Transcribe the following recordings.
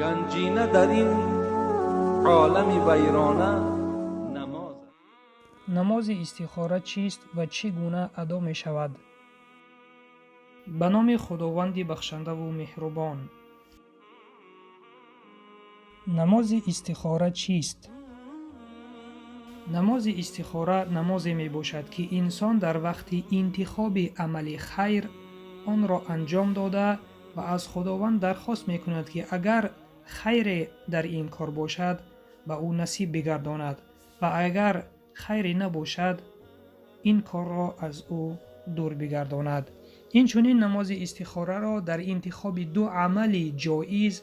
Ганҷина дар ин олами вайрона намоз. Намози истихора чист ва чӣ гуна адо мешавад? Ба номи Худованди бахшандаву меҳрубон. Намози истихора чист? Намози истихора намозе мебошад, ки инсон дар вақти интихоби амали хайр онро анҷом дода ва аз Худованд дархост мекунад, ки агар хайре дар ин кор бошад, ба ӯ насиб бигардонад ва агар хайре набошад, ин корро аз ӯ дур бигардонад. Инчунин намози истихораро дар интихоби ду амали ҷоиз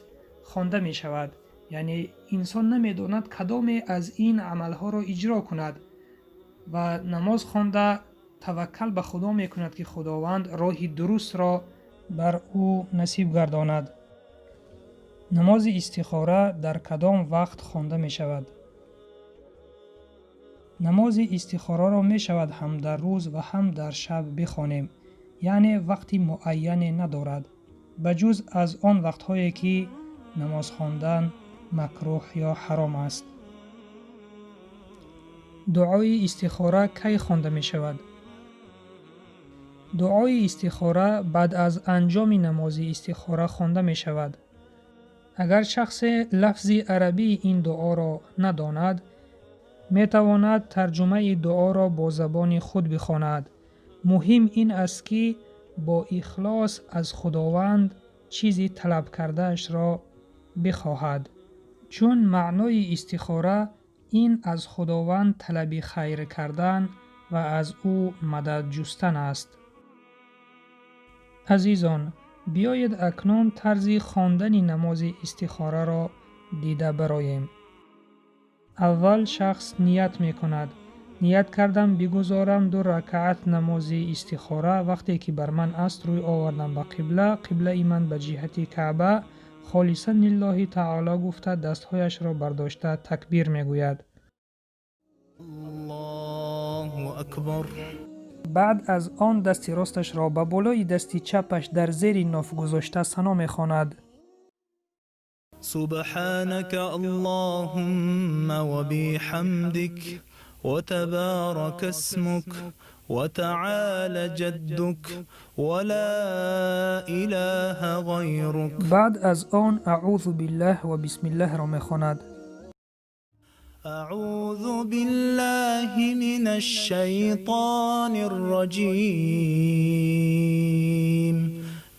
хонда мешавад, яъне инсон намедонад кадоме аз ин амалҳоро иҷро кунад ва намоз хонда таваккал ба Худо мекунад, ки Худованд роҳи дурустро бар ӯ насиб гардонад. Намози истихора дар кадом вақт хонда мешавад? Намози истихораро мешавад ҳам дар рӯз ва ҳам дар шаб бихонем, яъне вақти муайяне надорад, ба ҷуз аз он вақтҳое, ки намоз хондан макрӯҳ ё ҳаром аст. Дуои истихора кай хонда мешавад? Дуои истихора баъд аз анҷоми намози истихора хонда мешавад. Агар шахсе лафзи арабии ин дуоро надонад, метавонад тарҷумаи дуоро бо забони худ бихонад. Муҳим ин аст, ки бо ихлос аз Худованд чизи талаб кардаашро бихоҳад, чун маънои истихора ин аз Худованд талаби хайр кардан ва аз ӯ мадад ҷустан аст. Азизон, биёед акнун тарзи хондани намози истихораро дида бароем. Аввал шахс ният мекунад. Ният кардам бигузорам ду ракаат намози истихора, вақте ки бар ман аст рӯй овардам ба қибла, қиблаи ман ба ҷиҳати Каъба, холисан лиллоҳи таоло гуфта дастҳояшро бардошта такбир мегӯяд. Аллоҳу акбар. Баъд аз он дасти росташро ба болои дасти чапаш дар зери ноф гузошта сано мехонад. Субҳанака Аллоҳумма ва биҳамдик ва табарака исмук ва таъола ҷаддук ва ла илаҳа ғайрук. Баъд аз он аъузу биллаҳ ва бисмиллаҳро мехонад. Аъузу биллаҳи минаш шайтонир раҷим.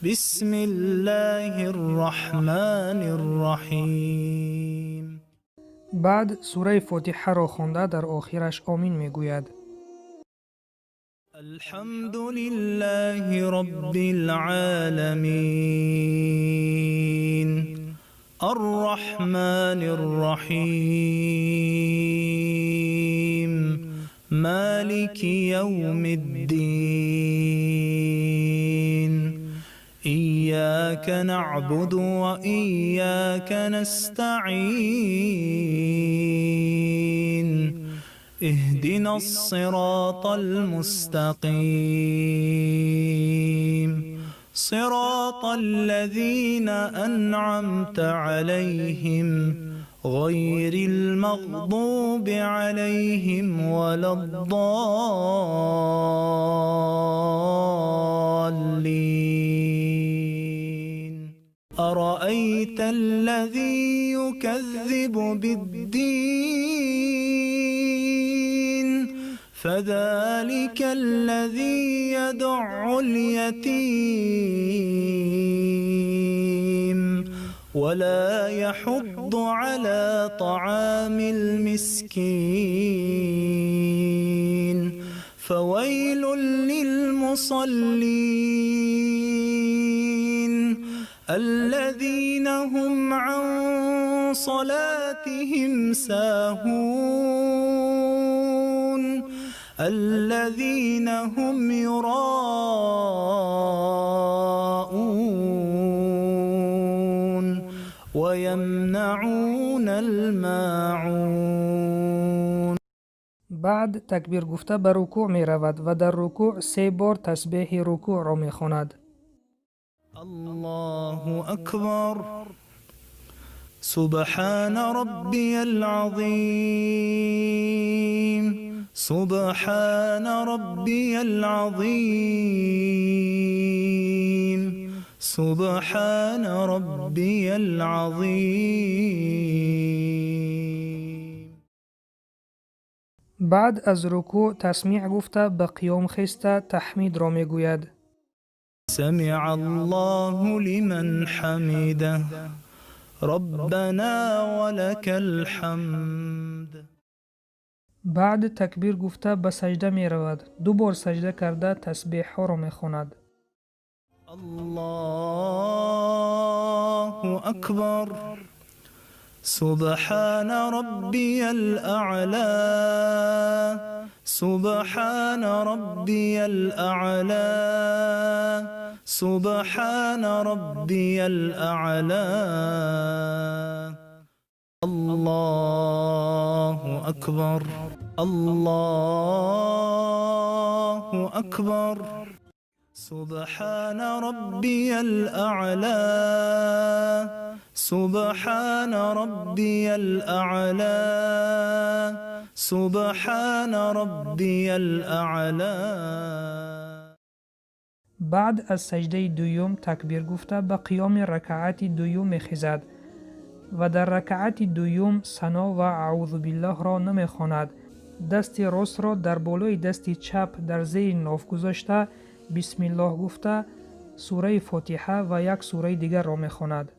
Бисмиллаҳир раҳмонир раҳим. Баъд сураи Фотиҳаро хонда дар охираш омин мегӯяд. Алҳамду лиллаҳи роббил оламин. Арраҳмонир раҳим. Малики явмиддин. Ияка наъбуду ва ияка настаъин. Иҳдинас сиротал мустақим. Сиротал лазина анъамта алайҳим ғайрил мағзуби алайҳим валаззоллин. Араайта аллази юказзибу биддин фазалика аллази ядъул ятим ва ла яҳудду ала таъамил мискин. Фавайлун лилмусаллин аллазина ҳум ан салатиҳим сахун. Аллазина ҳум юраун ва ямнаунал маъун. Баъд такбир гуфта ба рукӯъ меравад ва дар рукӯъ се бор тасбеҳи рукӯъро мехонад. Аллоҳу акбар. سبحان ربي العظيم، سبحان ربي العظيم، سبحان ربي العظيم. بعد از رکوع تسمیع گفته به قیام خسته تحمید را میگوید. سمع الله لمن حمده، ربنا ولك الحمد. بعد تکبیر گفته به سجده می رود. دو بار سجده کرده تسبیح ها را می خواند. الله اکبر. سبحان ربي الأعلى، سبحان ربي الأعلى، سبحان ربي الأعلى. الله أكبر، الله أكبر. سبحان ربي الأعلى، سبحان ربي الأعلى، سبحان ربي الأعلى. بعد از سجده دوم تکبیر گفته به قیام رکعت دوم میخیزد و در رکعت دوم ثنا و اعوذ بالله را نمیخواند. دست راست را در بالای دست چپ در زیر ناف گذاشته بسم الله گفته سوره فاتحه و یک سوره دیگر را میخواند.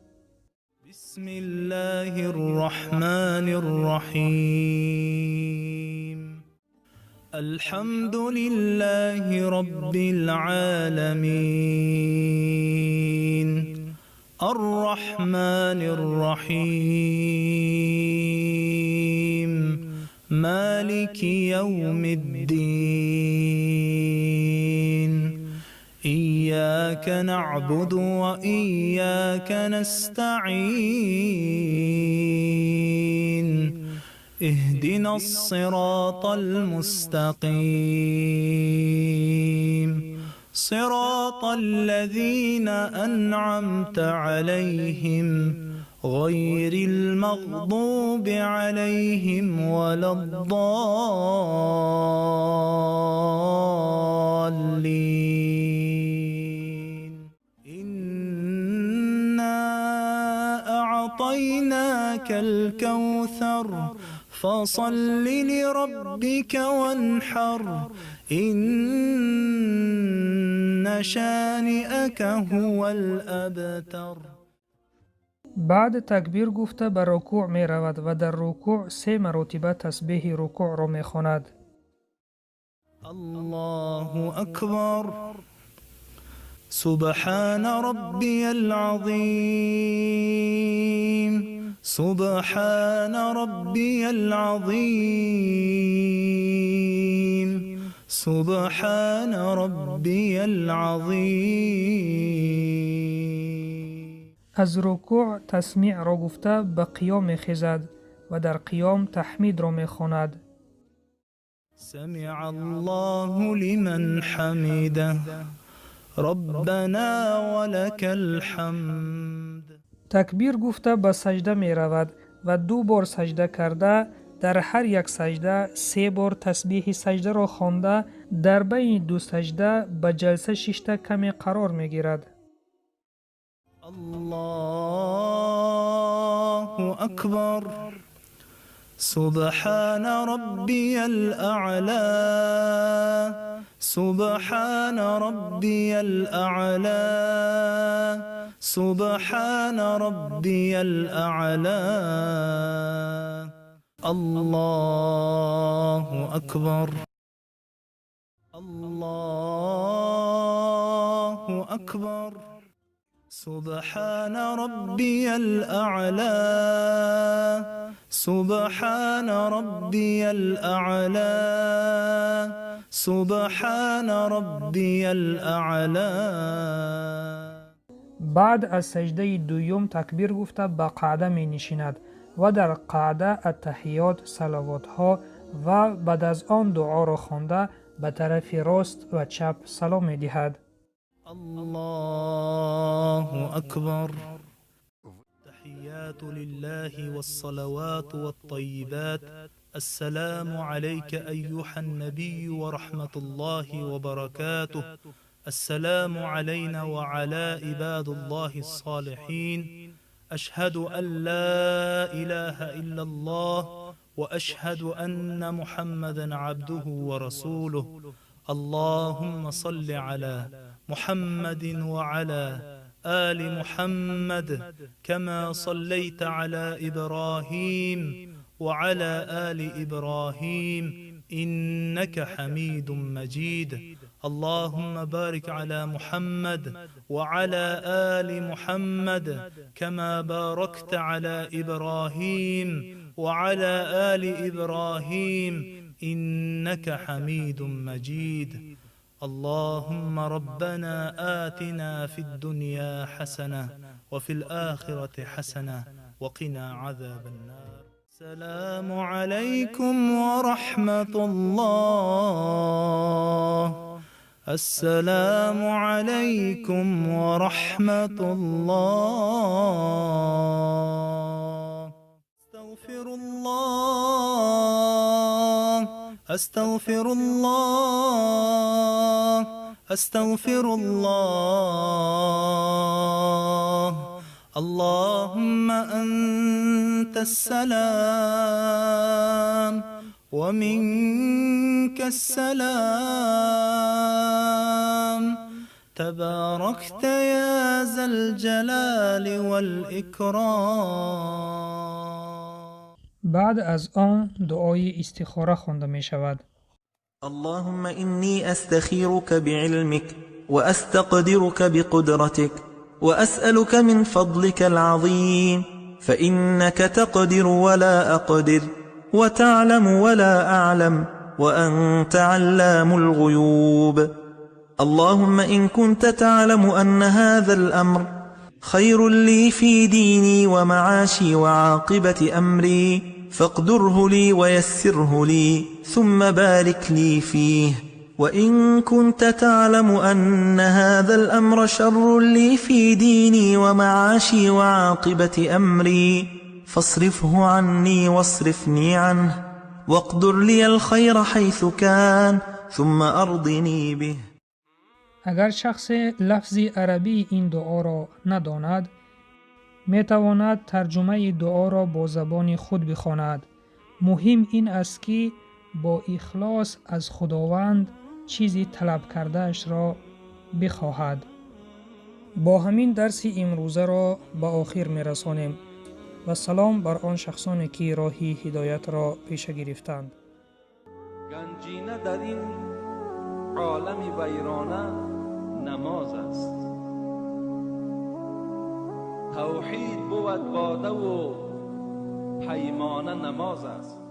بسم الله الرحمن الرحیم. الحمد لله رب العالمین. الرحمن الرحیم. مالک یوم الدین. إياك نعبد وإياك نستعين. اهدنا الصراط المستقيم. صراط الذين أنعمت عليهم غير المغضوب عليهم ولا الضالين. إنا أعطيناك الكوثر فصل لربك وانحر إن شانئك هو الأبتر. بعد تکبیر گفته به رکوع می رود و در رکوع 3 مرتبه تسبیح رکوع را می خواند. الله اکبر. سبحان ربی العظیم. سبحان ربی العظیم. سبحان ربی العظیم. از رکوع تسمیع را گفته به قیام میخیزد و در قیام تحمید را میخواند. سمع الله لمن حمده. ربنا ولك الحمد. تکبیر گفته به سجده می رود و 2 بار سجده کرده در هر یک سجده 3 بار تسبیح سجده را خوانده در بین 2 سجده به جلسه ششته کمی قرار می گیرد. الله اکبر. سبحان ربی الاعلی. سبحان ربی الاعلی. سبحان ربی الاعلی. الله اکبر. الله اکبر. سبحان ربی الاعلی. سبحان ربی الاعلی. سبحان ربی الاعلی. بعد از سجده دوم تکبیر گفته به قعده می نشیند و در قعده التحیات، صلوات ها و بعد از آن دعا را خوانده به طرف راست و چپ سلام می دهد. الله اکبر. تحیات لله والصلوات والطيبات. السلام عليك أيها النبي ورحمة الله وبركاته. السلام علينا وعلى عباد الله الصالحين. أشهد أن لا إله إلا الله وأشهد أن محمدا عبده ورسوله. اللهم صل على محمد وعلى آل محمد كما صليت على إبراهيم وعلى آل إبراهيم إنك حميد مجيد. اللهم بارك على محمد وعلى آل محمد كما باركت على إبراهيم وعلى آل إبراهيم إنك حميد مجيد. اللهم ربنا آتنا في الدنيا حسنة وفي الآخرة حسنة وقنا عذاب النار. السلام عليكم ورحمة الله. السلام عليكم ورحمة الله. أستغفر الله، أستغفر الله، أستغفر الله. اللهم أنت السلام ومنك السلام، تباركت يا ذا الجلال والإكرام. بعد از آن دعای استخاره خوانده می شود. اللهم إني أستخيرك بعلمك وأستقدرك بقدرتك وأسألك من فضلك العظيم، فإنك تقدر ولا أقدر وتعلم ولا أعلم وأنت علام الغيوب. اللهم إن كنت تعلم أن هذا الأمر خير لي في ديني ومعاشي وعاقبة أمري فاقدره لي ويسره لي ثم بارك لي فيه، وإن كنت تعلم أن هذا الأمر شر لي في ديني ومعاشي وعاقبة أمري فاصرفه عني واصرفني عنه واقدر لي الخير حيث كان ثم أرضني به. اگر شخص لفظ عربی این دعا را نداند، می تواند ترجمه دعا را با زبان خود بخواند. مهم این است که با اخلاص از خداوند چیزی طلب کرده‌اش را بخواهد. با همین درس امروزه را به آخر می رسانیم و سلام بر آن شخصانی که راه هدایت را پیش گرفتند. گنجینه در این عالم ویرانه نماز است. توحید بود باده و پیمانه نماز است.